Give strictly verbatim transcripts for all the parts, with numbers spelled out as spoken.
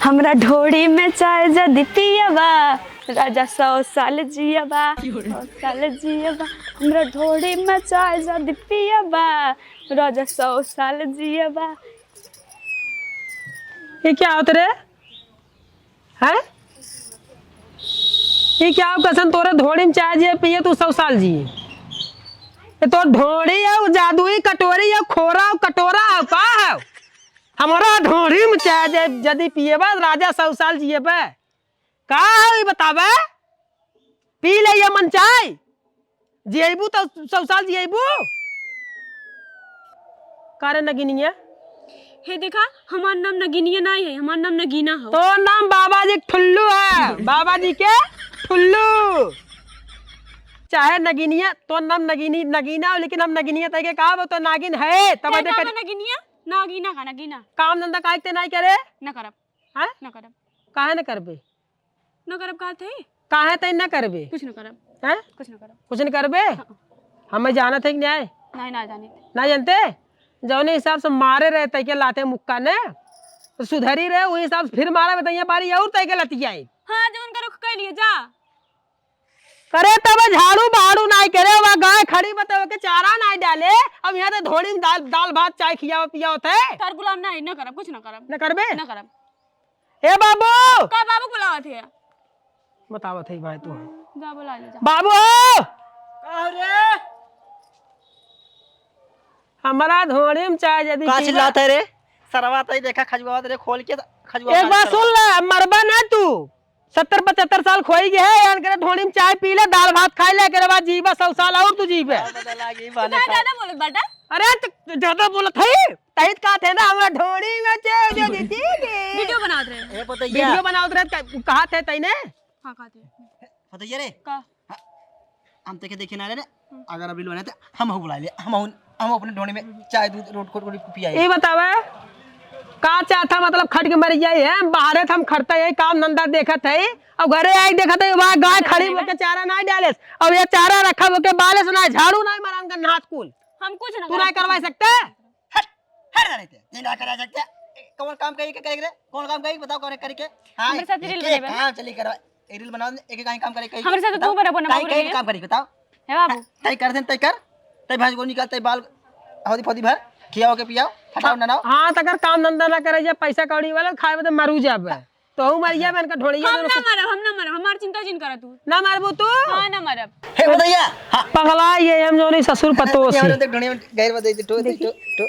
हमरा ढोड़ी में चाय जदि पियबा, राजा सौ साल जियबा, सौ साल जियबा। हमरा ढोड़ी में चाय जदि पियबा, राजा सौ साल जियबा। ये क्या होत रे? हैं? ये क्या हो, कसन तोरे ढोड़ी में चाय जे पिए, तू सौ साल जिए? ये तो ढोड़ी है, वो जादुई कटोरी है, खोरा, कटोरा है, का है? हमरा ढोड़ी में चाय जे जदि पिएबा, राजा सौ साल जिएबे। का है, ई बतावे? पी ले ये मन चाय। जियबू तो सौ साल जियबू? का रे नगिनिया? हे देखा, हमार नाम नगिनिया नाहीं है, हमार नाम नगीना हो। तोर नाम बाबा जी के ठुल्लू है, बाबा जी के ठुल्लू। चाहे नगिनिया, तोर नाम नगिनी, नगीना हो, लेकिन हम नगिनिया तय के कहा, वो तो नागिन है, तब तेरे देखा नाम है नगिनिया, नगीना का नगीना। काम धंधा काहे ते नाहीं करे? न करब। हैं? न करब। काहे न करबे? न करब कहत है। काहे तै न करबे? कुछ न करब। हैं? कुछ न करब। कुछ न करबे? हाँ। हमें जानत है कि नहीं? नहीं, ना जानित। ना जानते? जौने हिसाब से मारे रहे तै के लाते मुक्का ने, तो सुधरी रहे, वही हिसाब से फिर मारा बताइए बारी और तै के लतियाई। हाँ, जो उनका रुख कर लिए, जा। करे तब झाड़ू बहाड़ू नाई करे, वह गाय खड़ी बा त ओके चारा नाई डाले। अब यहाँ तो ढोड़ी में दाल, दाल भात चाय खियावत पियावत है। तार गुलाम नहीं, न करब, कुछ न करब। न करबे? न करब। ए बाबू! का बाबू बुलावत है? बतावत है भाई तू। जा बुला ले जा। बाबू हो! का हो रे? हमारा ढोड़ी में चाय जदी का पीबा चिल्लात है रे? सरवा तई देखा खजुआवत रे, खोल के खजुआ एक बात सुन ले, मरबा ना तू। सत्तर पचहत्तर साल खोई गए है, यान करे ढोड़ी में चाय पी ले, दाल भात खाई ले, एकरे बाद जीबा सौ साल और तू जीबे। का पता लागी, तू बने का का ज्यादा बोलत बाटा? अरे, त ज्यादा बोलत है, तहित कहत है ना, हमरा ढोड़ी में चाय दे देती के। वीडियो बनावत रहे। ए, पतैया। वीडियो बनावत रहे, त कहत है तैने? हाँ, कहत है। पतैया रे। का? हाँ, हम तेके देखे ना रहे, हम्म। अगर अभी लोने ते हम हो बुला ले, हम हो, हम अपने ढोने में चाय दूध रोट खोट खोट पियाई। ये बतावे, का चाहता मतलब खट के मर जाई है, बाहरे त हम खटता है, काम धंधा देखत है, अब घरे आई देखत है, वहाँ गाय खड़ी होके चारा ना डालेस, अब ये चारा रखा होके बालेस ना, झाड़ू ना मारान का नाथ कुल। हम कुछ ना तू ना करवाई सकते? हट, हट ना रहते, ये ना करा सकते। कौन काम कही के करेंगे रे? कौन काम कही बताओ, करे करके? हाँ, हमरे साथ reel एक, एक बनावे। काम चली करवा। ए reel बनाओ, एक, एक काम करे, कहीं हमरे साथ तू बताओ, बराबर ना कहीं, बोल कहीं रही है। काम करी, बताओ। हे बाबू। हाँ, तय कर देन, तय कर। तय भैंस को निकाल, तय बाल, हौदी फौदी भर, खियाओ के पियाओ, हटाओ ना नाओ। हाँ, त अगर काम धंधा ना करे, जे पैसा कौड़ी वाला, खाए में तो मरू जाबे। तो हूँ मर जाबे, इनका ढोड़िया हम में ना से मरब, हम ना मरब, हमार चिंता जिन करा तू। ना मरबू तू? हाँ, ना मरब। हे भदैया, हाँ। पगला ये हम जो नहीं ससुर पतोह से। देख ढोड़िया में गैर बजाई दे, टो, टो, टो,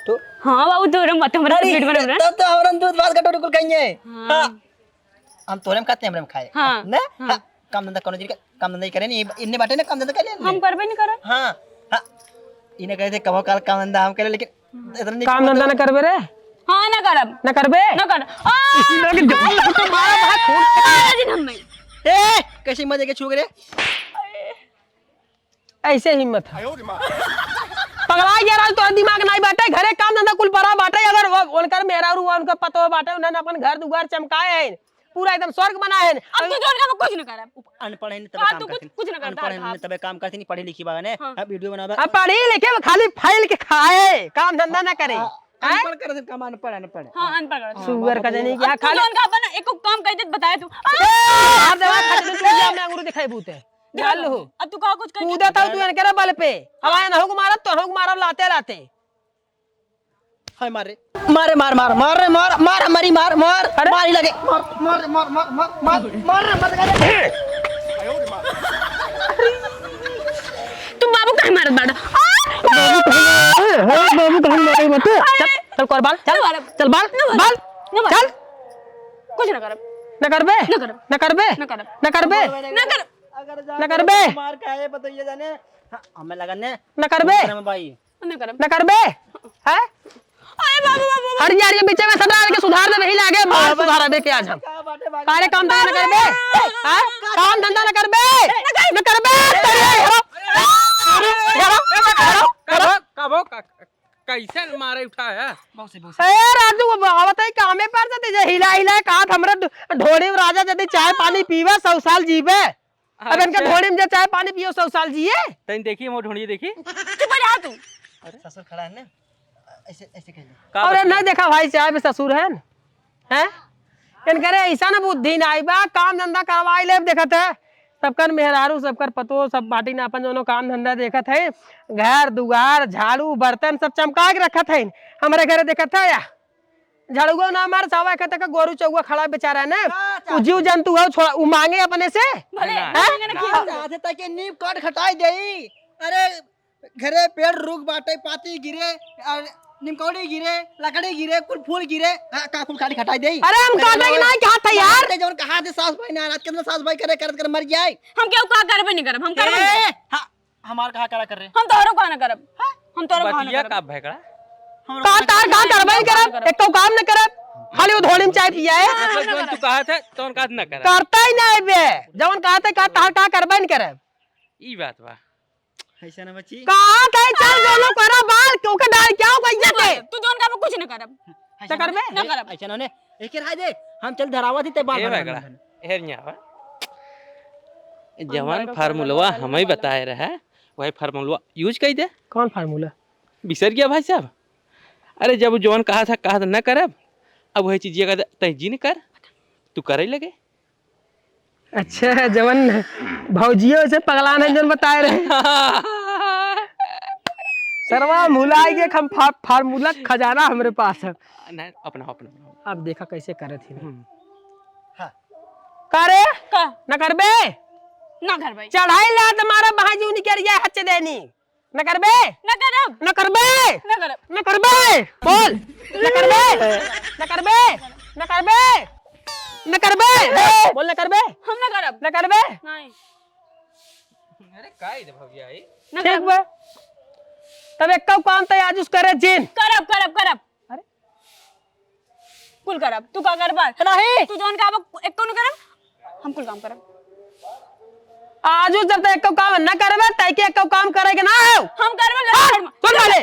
टो। हाँ बाबू, तोरे मत हमरा अरे, पेट में ना। तब तो हमरा दूध भात का टोटो कुल खाएंगे। हाँ। हाँ। हम तोरे में खाते, हमरे में खाए। हाँ, ना? हाँ। हाँ, काम धंधा कोनो चीज का, काम धंधा ही करे नहीं, इन्ने बाटे ना काम धंधा कर ले। हम करबे नहीं करब। हाँ, हाँ। इन्हें कहते कबो काल काम धंधा हम करे, लेकिन इतना नहीं काम धंधा ना करबे रे? हाँ, ना करब। ना करबे? ना करब। आ! इसी लोग के जबरदस्ती मारा, मारा, खून। आ, दिन हम में। ए, कैसे मजे के छू रे? ऐसे हिम्मत है। पगला यार, आज तोहर दिमाग नाई बाटे, घरे काम धंधा कुल परा बाटे, अगर वो, उनकर मेहरारू, उनकर पतोह बाटे, उन्हें अपन घर दुआर चमकाए हैं, पूरा एकदम स्वर्ग बनाए हैं। अब तू जोन का कुछ न करब। अनपढ़ है, तबे हाँ, काम तू कुछ, करती। कुछ न करता अनपढ़ है, तबे काम करती, नहीं पढ़ी लिखी बागने। हाँ। अब वीडियो बनावे। अब पढ़ी लिखे, वो खाली फाइल के खाए, काम धंधा ना करे। हाँ, हैं? अनपढ़ कर दे, काम अनपढ़, अनपढ़। हाँ, अनपढ़ कर दे। सुअर का जनी अब क्या तू खाली जोन का अपन एको काम कह दे, बताए तू। ए, मार देवा, खाली तू जा, मैं अंगूर दिखाई बूते। जान लो। अब तू कहा कुछ कर कूदा था तू इनके रे बल पे। अब आए ना हो मारब तो हो मारब लाते लाते। हाय मारे। मारे, मार, मार, मार रे, मार, मार, हमारी मार, मार, अरे। मार ही लगे। मार, मार रे, मार, मार, मार, मार, मार रे, मार लगे। तू बाबू काहे मारत बाड़ा? आ! बाबू काहे मारे? अरे बाबू काहे मारे मत? अरे। चल, चल कर बाल, चल। ना मारब। चल बाल, ना मारब। बाल। ना मारब। चल। कुछ ना करब। ना करबे? ना करब। ना करबे? ना करब। ना करबे? ना करब। अगर ना करबे? मार खाए बताइए जाने। हाँ, हमें लगा ने। ना करबे? ना करब। ना करबे? हैं? अरे बाबू, बाबू, बाबू। हट जा रही है, बीचे में सब डाल के सुधार दे, नहीं लागे, बाहर सुधार अबे के आज हम। का बाटे, बाटे? कारे काम धंधा ना करबे? हैं? काम धंधा ना करबे? ना करबे। ना करबे? अरे, हेरो। हेरो, हेरो, हेरो, हेरो। कबो, कबो, क-, क-, कैसे मारे उठा है? बहुत सही, बहुत सही। ए, राजू, वो आवत है, कामे पर जाते, जे हिला, हिला, कहा, हमरा ढो-, ढोड़ी राजा जदि चाय पानी पीवे, सौ साल जीवे। अब इनका अच्छा। ढोड़ी में जे चाय पानी पियो, सौ साल जिए। तैं देखी, वो ढोड़ी देखी। चुप हो जा तू। अरे ससुर खड़ा है ना, ऐसे, ऐसे कह ले। का अरे बसुर? नहीं देखा भाई, चाय में ससुर है ना? हैं? इनकरे ऐसा न बुद्धि नाई बा, काम धंधा करवाई लेब, देखत है। सबकर मेहरारू, सबकर पतोह, सब बाटी न अपन जौनो काम धंधा देखत है। घर, दुआर, झाड़ू, बर्तन सब चमका के रखत है। हमरे घरे देखत है या? झाड़ुओ ना मार, सावा के तक गोरू चौवा खड़ा बेचारा है ना। हाँ, उ जीव जंतु है, छोड़ा, उ मांगे अपने से। भले, हैं? मांगे ना। हाँ, आज तक के नीम काट घटाई देई। अरे, घरे पेड़ रुख बाटे, पाती गिरे, और निमकौड़ी गिरे, लकड़ी गिरे, कुल फूल गिरे, हाँ, का कुल खाली खटाई देई? अरे, हम अरे, कहबे कि नहीं कहत है यार। जौन कहा थे सास भाई नाराज, कितना सास भाई करे, करत कर मर जाए। हम केहू का करबे नहीं करब, हम करबे नहीं ए, करब। हाँ, हमार कहा करा कर रहे? हम तोहरो कहा ना करब। हाँ? हम तोहरो कहा ना बतिया करब। का भैकड़ा? हम का लोग तार का करबे नहीं करब? करब। एको काम न करब। खाली उ धोली में चाय पिया है। मतलब जौन तू कहा था, तौन का ना करब। करता ही नहीं बे। जौन कहा था, का तार का करबे नहीं करब। ई बात बा। ऐसा ना बच्ची। कहा था, चल दोनों करा बाल, क्यों के डाल, क्या हो गई ये? तू जौन का कुछ ना करब। ऐसा ना करबे? ना करब। ऐसा ना ने, एक राय दे, हम चल धरावा थी ते बाल ए भगड़ा। एहर यहाँ बा। जवन फार्मूलवा हमें बताए रहे, वही फार्मूलवा यूज़ कई दे। कौन फार्मूला? बिसर गया भाई साहब। अरे, जब जवन कहा था, कहा था न करब, अब वही चीजिया का तय जिन कर, तू करे लगे। अच्छा, जवन भौजियो से पगलान है, जवन बताए रहे। सरवा भुलाई के हम फा-, फार्मूला खजाना हमरे पास है। नहीं, अपना, अपना। अब देखा कैसे करत ही। हम्म। हाँ। का रे? का? न करबे? ना करबे। चढ़ाई ला तुम्हारा भाई जू निकल गया हच्चे देनी। न करबे? न करब। न करबे? न करब। न करबे? बोल। न करबे? न करबे? न करबे? न करबे? बोल न करबे? हम न करब। न करबे? नहीं। अरे का ई भौजी आई? न ठीक करब। बा। तब एक काम तो आज उस करे जिन। करब, करब, करब। अरे? कुल करब, तू का करबा? नहीं। तू जौन कहबा, एक्को न करब, हम कुल काम करब। आजू जब तक एक्को काम न करबे, तय के एक्को काम करे के ना हो। हम करबे, हाँ, करबे। सुन वाले,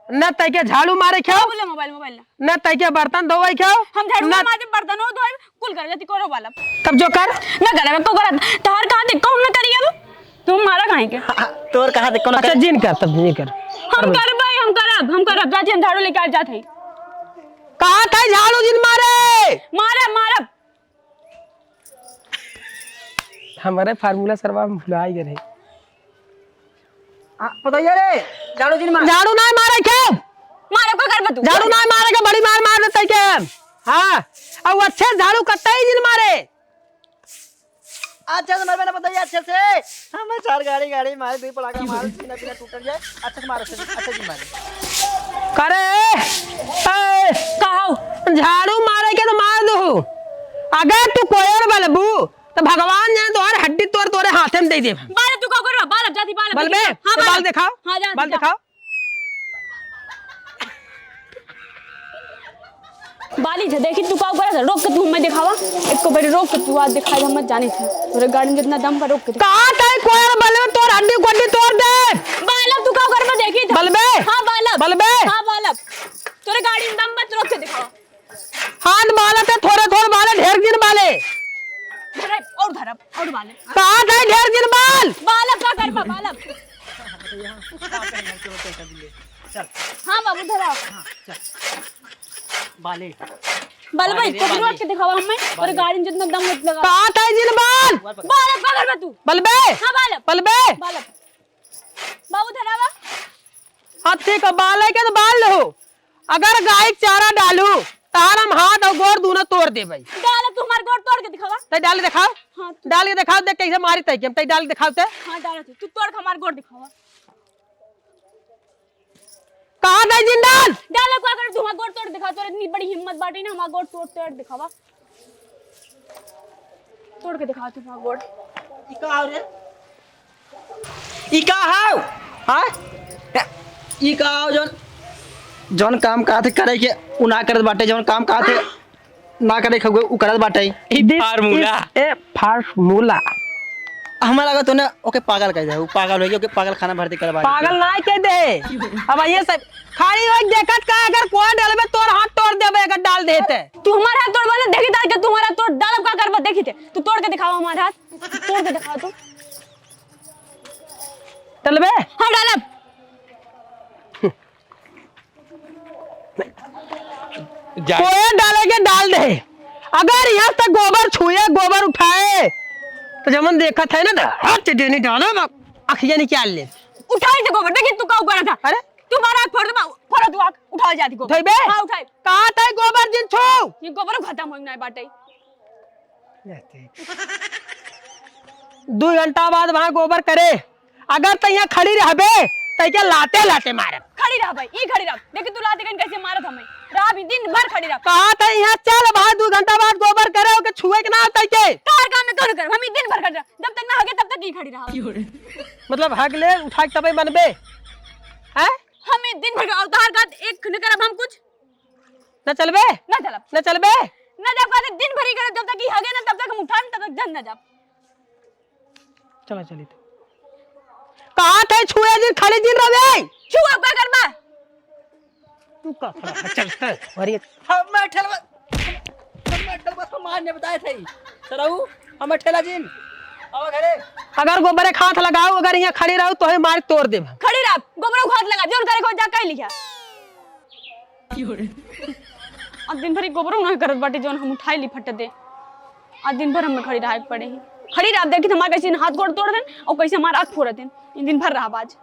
न तय के झाड़ू मारे खाओ, बोले मोबाइल, मोबाइल ना। न तय के बर्तन धोवे खाओ, हम झाड़ू ना मारे, बर्तन धोए, कुल कर लेती, करो वाला। तब जो कर। न करब, एक्को करब, तोहर कहा देखो, हम न करी अब। तुम मारा काहे के? हाँ, तोर कहा देखो न अच्छा, कर। जिन कर, तब जिन कर। हम करबे, हम करब, हम करब, जाती हम झाड़ू लेके आ जात है। कहा था झाड़ू जिन मारे? मारब, मारब। हमारे फार्मूला सरवा हम भुला ही गए रहे। आ, पता ही है रे, झाड़ू जिन मार। झाड़ू ना मारे क्यों? मारब का करबे तू? झाड़ू ना मारे के बड़ी मार मार देते के। हाँ, अब अच्छे झाड़ू कतई जिन मारे। अच्छा से मरबे ना बताइए, अच्छे से। हम चार गाड़ी, गाड़ी मारे, दुई पड़ाका मारे, बिना, बिना टूटल जाए। अच्छे से मारो, अच्छे से, अच्छे से मारो। करे, ए, कहो। झाड़ू मारे के तो मार दू। अगर तू कोयर बलबू, तो भगवान जाने तोहर हड्डी तोड़ तोरे हाथे में दे दे। बाल तू का करबा? बाल अब जाती, बाल अब बलबे, देखी। हाँ, तो बाल बाल अब। दिखाओ। हाँ, जा, बाल जा। दिखाओ। बाली छे, देखी तू का करत है, रोक के तू हमें दिखावा, एको बारी रोक के तू आज दिखाई, हम जानी छे, तोरे गाड़ी में जितना दम बा रोक के दिखा। कहा था कोयर बलबे तोर हड्डी गोड्डी तोड़ दे। बालब तू का करबा देखी था। बलबे? हाँ बालब। बलबे? हाँ बालब। तोरे गाड़ी में दम बा तो रोक के दिखावा। हाथ बालत है, थोड़े थोड़े बाले, ढेर दिन बाले। धरब, और धरब, और बाले। कहा था ढेर दिन बाल? बालब का करबा, बालब। चल। हाँ बाबू, धरा। हाँ, चल। बाले। बलबे, बाले रे, तो बाले। रोक के दिखावा हमें, और बाले। गाड़ी में जितना दम मत लगा। कहा था जिन बाल? बालब का करबा तू? बलबे? हाँ, बालब। बलबे? बालब। बाबू धरावा। हाँ, ठीक है, बाल है क्या तो बाल लो। अगर गाय के चारा डालू, तार हम हाथ और गोड़ दोनों तोड़ देबे। डाल, तू हमार गोड़ तोड़ के दिखावा। तै डाल के दिखाओ। हाँ, तू डाल के दिखाओ, देख कैसे मारी तै के हम। तै डाल के दिखाओ तै। हाँ, डाल तू। तू तोड़ के हमार गोड़ दिखावा। कहा था जिन डाल? डाल, का कर, तू हमार गोड़ तोड़ दिखा, तोर इतनी बड़ी हिम्मत बाटे ना, हमार गोड़ तोड़, तोड़ दिखावा। तोड़ के दिखा तू हमार गोड़। ई का हो रे? ई का हो? हाँ? ई का हो जौन, जौन काम कहा थे करे के, उ ना करत बाटे, जौन काम कहा थे ना करे के, उ करत बाटे। ई This फार्मूला। Is a formula। हमें लगा तूने ओके पागल कह दे, उ पागल हो गया, ओके पागल खाना भर्ती करवा दे। पागल ना कह दे। अब ये सब खाली हो देखत का, अगर कोई डालबे तोर हाथ तोड़ देबे, अगर डाल देते। तू हमार हाथ तोड़बा ना, देखी डाल के तू हमार हाथ तोड़, डालब का करबा, देखी थे। तू तोड़ के दिखावा हमार हाथ, तोड़ के दिखावा तू। डालबे? हाँ, डालब। जा। कोई डाले के डाल दे, अगर यहाँ से गोबर छुए, गोबर उठाए, तो जमन देखत है ना, तो हाथ से देनी डाला, मैं अखिया निकाल ले। उठाई से गोबर, देखी तू का ऊपर था। अरे? तुम्हारा आँख फोड़ दे, फोड़ तू आँख, उठाओ जाती गोबर। उठाई बे? हाँ, उठाई। कहाँ तय गोबर जिन छू? ये गोबर खत्म होई ना बाटे। दू घंटा बाद वहाँ गोबर करे, अगर तै यहाँ खड़ी रहबे, तै के लाते लाते मारब। खड़ी रहबे, ई खड़ी रहब। देखी तू लाते कहीं कैसे मारत हमें। रहब ई दिन भर खड़ी रहब। कहा तै यहाँ चल भाई, दू घंटा बाद गोबर करे, ओके छुए के ना तै के। तोहर काम में कौन करब? हम ई दिन भर खड़ी रहब। जब तक ना हगे तब तक ई खड़ी रहब। मतलब हग ले, उठा के तबे मनबे। हैं? हम ई दिन भर, और तोहर का एक न करब हम कुछ। ना चलबे? ना चलब। ना चलबे? ना जाब, कहते दिन भर ही करब, जब तक ई हगे ना, तब तक हम उठाएम, तब तक जन ना जाब। चला चली तो। कहा थे छुए दिन, खड़ी दिन रहे? छुआ का करबा? तू का खड़ा है? चल, चल, अरे। हम ठेलवा, हम ठेलवा सामान ने बताए थे। सरऊ, हम ठेला जिन। आवा घरे। अगर गोबरे खात लगाओ, अगर यहाँ खड़ी रहो, तो है मार तोड़ देब। खड़ी रह, गोबरे खात लगा, जोन करे को जा कह लिया। अब दिन भर ई गोबरो ना करत बाटे, जौन हम उठाई ली फट दे। आज दिन भर हमें खड़ी रहे के पड़े ही। खड़ी रह, देखी हमारे कैसे हाथ गोड़ तोड़ देन और कैसे हमारा आँख फोड़ देन। इन दिन भर रहा आज।